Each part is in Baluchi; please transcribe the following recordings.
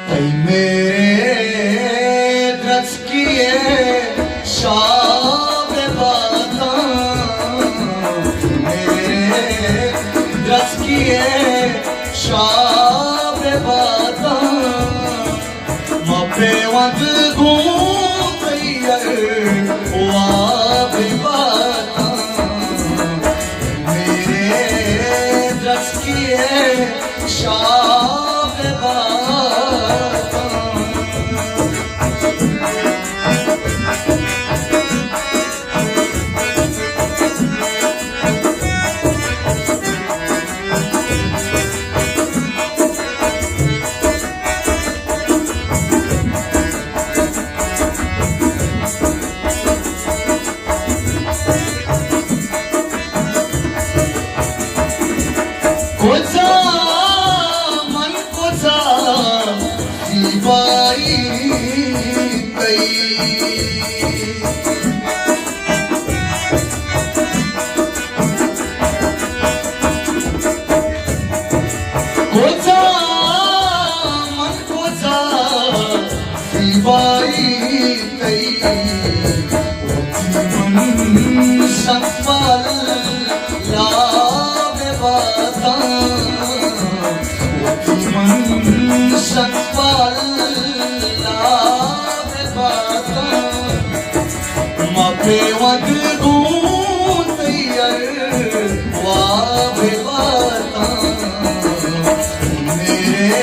تئی میرے درچکی ءِ شاب باتاں، میرے درچکی ءِ شاب باتاں، ما پیوند گوں تئی واب باتاں، میرے درچکی ءِ شاب باتاں۔ کجا من، کجا زیبائی تئی۔ کجا من، کجا زیبائی تئی، وتی من شپ ءَ لاب باتاں، وتی من شپ ءَ لاب باتاں۔ ما پیوند گوں تئی واب باتاں، میرے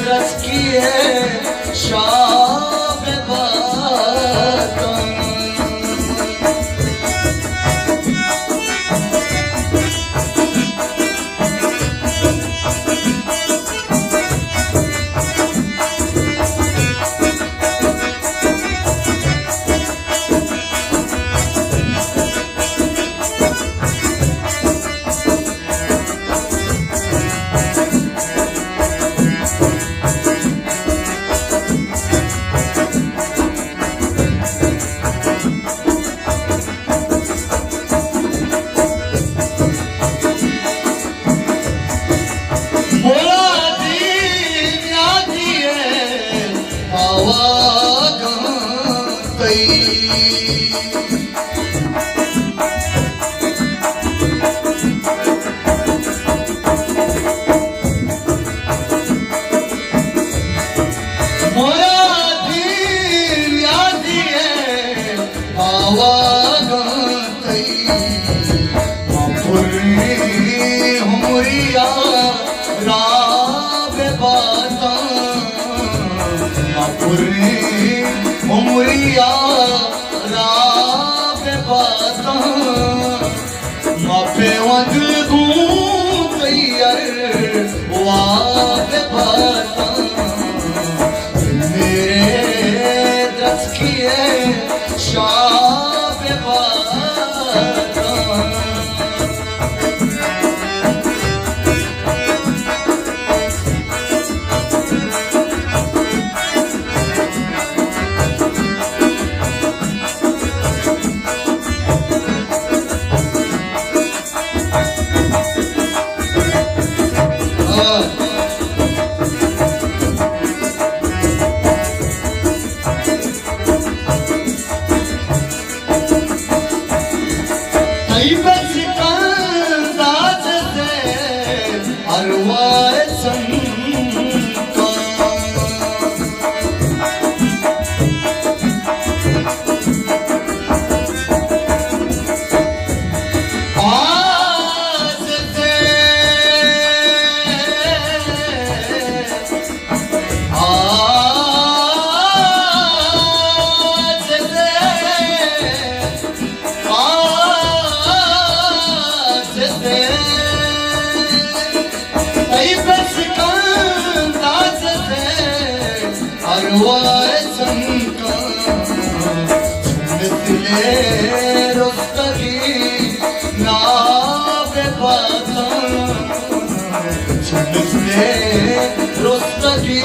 درچکی ءِ شاب باتاں۔ مرادی نیادی ءِ آواگاں تئی۔ مرادی نیادی ءِ آواگاں تئی، ما پریں عمری ءَ راب باتاں، ما پریں عمری ءَ راب باتاں۔ ما پیوند گوں تئی ارواح باتاں، میرے درچکی ءِ شاہ باتاں۔ تئی بچکنداز ءِ ارواہ ءِ سنگاں۔ آز تے، آز تے، آز تے، تئی بچکنداز ءِ ارواہ ءِ سنگاں، چو مثلِ رستگی ناب باتاں، چو مثلِ رستگی